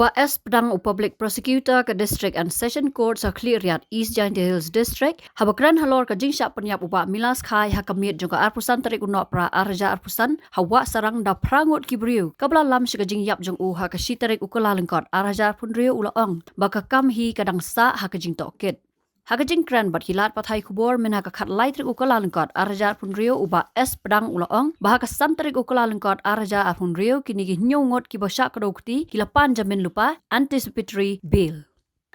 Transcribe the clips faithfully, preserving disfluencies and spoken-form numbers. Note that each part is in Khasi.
Bah S Pdang, u Public Prosecutor ka District and Session Court sa Khliehriat, East Jaintia Hills District, haba kren halor ka jingshah pynïap u Bah Milas Khai ha ka miet jong ka arphew san tarik u Nohprah arhajar arphew san ha Wahsarang da phra ngut ki briew, kaba la lam sha ka jingïap jong u ha ka shi tarik u Kyllalyngkot arhajar arphew hynriew, u la ong ba ka kam hi ka dang sah ha ka jingtohkit. Ha ka jingkren bad ki lad pathai khubor mynha ka khatlai tarik u Kyllalyngkot arhajar arphew hynriew, u Bah S Pdang u la ong ba ha ka san tarik u Kyllalyngkot arhajar arphew hynriew, kine ki hynñiew ngut kiba shah kdew kti ki la pan jamin lypa, anticipatory bail.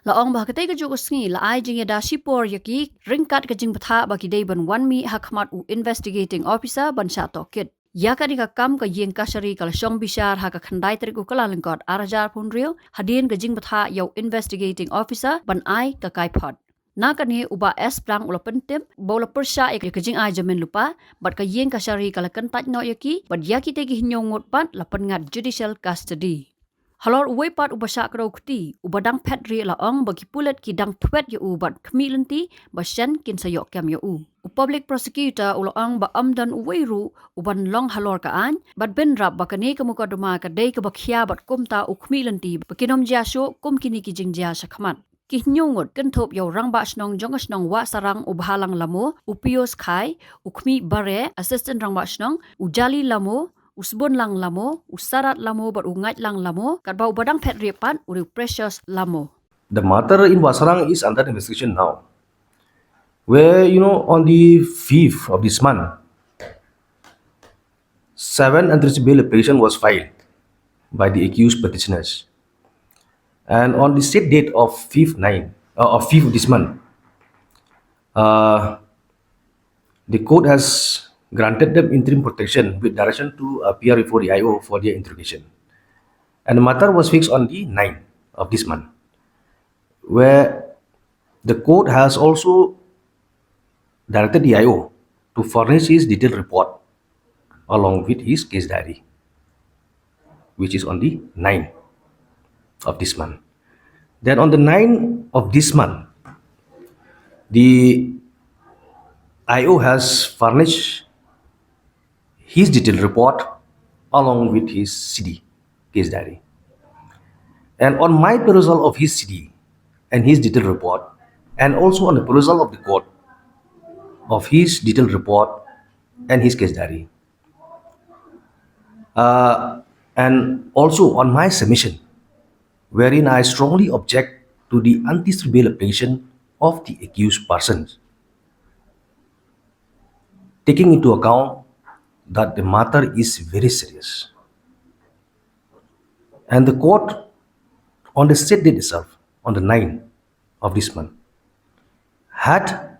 La ong ba ha katei kajuh ka sngi la ai jingïada shipor ïa ki ryngkat ka jingbthah ba ki dei ban wan mih ha khmat u Investigating Officer ban shah tohkit. Ïa kane ka kam ka ïing kashari ka la shong bishar ha ka khyndai tarik u Kyllalyngkot arhajar arphew hynriew, hadien ka jingbthah ïa u Investigating Officer ban ai ka kaiphod. Na kane u Bah S Pdang u la pyntip ba u la pyrshah ïa ka jingai jamin lypa, bad ka ïing kashari ka la kyntait noh ïa ki, bad ïa kitei ki hynñiew ngut pat la pynngat judicial custody. Halor uwei pat uba shah kdew kti, uba dang phet rieh, la ong ba ki pulit ki dang thwet ïa u bad khmih lynti ba shen kin sa ïoh kem ïa u. U Public Prosecutor u la ong ba ym don uwei ruh uban long halor ka aiñ, bad bynrap ba kane ka mukotduma ka dei kaba khia, bad kumta u khmih lynti ba kin ym jia shuh kum kine ki jingjia shakhmat. Ki hynñiew ngut kynthup ïa u Rangbah Shnong jong ka shnong Wahsarang u Bhalang Lamo, u Pius Khai, u Khmih Bare, Assistant Rangbah Shnong, u Jali Lamo, u Sbunlang Lamo, u Sarat Lamo bad u Ngaitlang Lamo, katba uba dang phet rieh pat u dei u Precious Lamo. The matter in Wahsarang is under investigation now, where, you know, on the fifth of this month, seven anticipatory bail application was filed by the accused petitioners. And on the said date of fifth nine, uh, of fifth of this month, uh, the court has granted them interim protection with direction to appear before the I O for their interrogation. And the matter was fixed on the ninth of this month, where the court has also directed the I O to furnish his detailed report along with his case diary, which is on the ninth of this month. Then on the ninth of this month, the I O has furnished his detailed report along with his C D, case diary. And on my perusal of his C D and his detailed report, and also on the perusal of the court of his detailed report and his case diary, uh, and also on my submission, wherein I strongly object to the anticipatory bail application of the accused persons, taking into account that the matter is very serious. And the court, on the said date itself, on the ninth of this month, had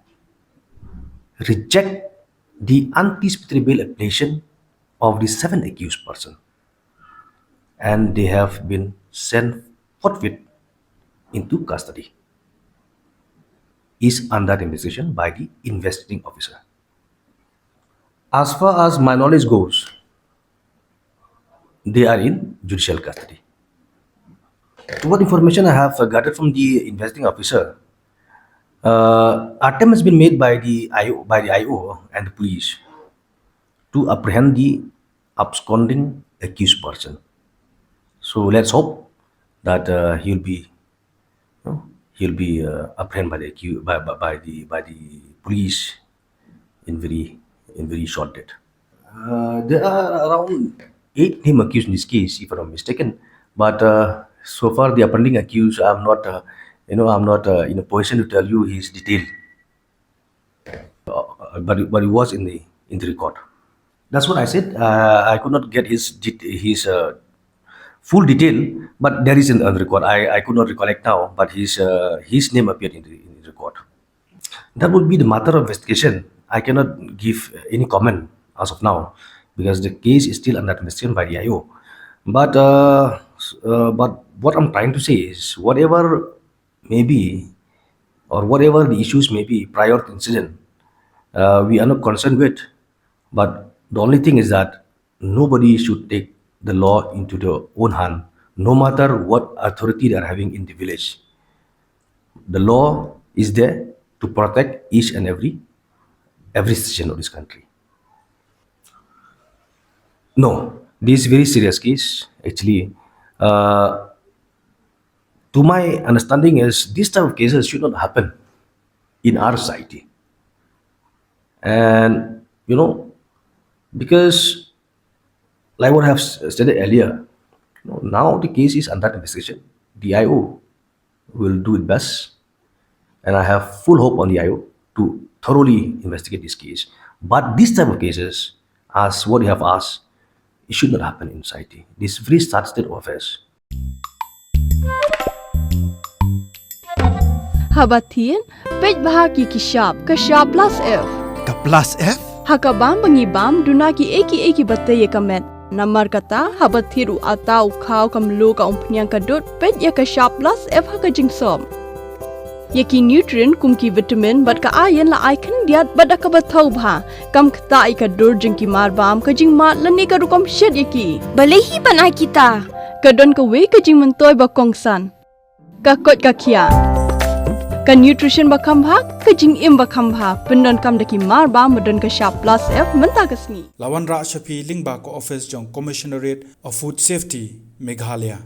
rejected the anticipatory bail application of the seven accused person, and they have been sent forthwith into custody. Is under investigation by the investigating officer. As far as my knowledge goes, they are in judicial custody. To what information I have, uh, gathered from the investigating officer, uh, attempt has been made by the I O, by the I O and the police to apprehend the absconding accused person. So let's hope that, uh, he'll be, you know, he'll be, uh, apprehended by the acu-, by, by, by the, by the police in very, in very short date. Uh, there are around eight names accused in this case, if I'm not mistaken. But, uh, so far, the pending accused, I'm not, uh, you know, I'm not, uh, in a position to tell you his detail. Uh, but, but it was in the, in the record. That's what I said. Uh, I could not get his det-, his, uh, full detail, but there is in, on record. I, I could not recollect now, but his, uh, his name appeared in the, in the record. That would be the matter of investigation. I cannot give any comment as of now because the case is still under investigation by the I O. But, uh, s-, uh, but what I'm trying to say is, whatever may be, or whatever the issues may be prior to incident, uh, we are not concerned with. But the only thing is that nobody should take the law into their own hand, no matter what authority they are having in the village. The law is there to protect each and every, every citizen of this country. No, this is very serious case, actually. Uh, to my understanding, is this type of cases should not happen in our society. And, you know, because, like what I have s- stated earlier, you know, now the case is under investigation. The I O will do its best, and I have full hope on the I O to thoroughly investigate this case. But this type of cases, as what you have asked, it should not happen in society. This is very sad state of affairs. Haba thied, peit bha ki ki shap, ka shap plus F. Ka plus F? Ha ka bam ba ngi bam, duna ki ei ki ei ki ba tei ïa ka met. Namar kata, haba thied u ata, u khaw, ka mluh, ka umphniang, ka dud, peit ïa ka shap plus F ha ka jingsop. Ïa ki nutrient kum ki vitamin bad ka iron la ai khyndiat bad da kaba thaw bha. Kam ktah ïa ka dur jong ki mar bam, ka jingmad lane ka rukom shet ïa ki. Balei hi ban ai kita? Ka don kawei ka jingmyntoi ba kongsan. Ka koit ka khiah. Ka nutrition ba kham bha, ka jingim ba kham bha. Pyndonkam da ki mar bam ba don ka shap plus F mynta ka sngi. La wanrah sha phi lyngba ka office jong Commissionerate of Food Safety, Meghalaya.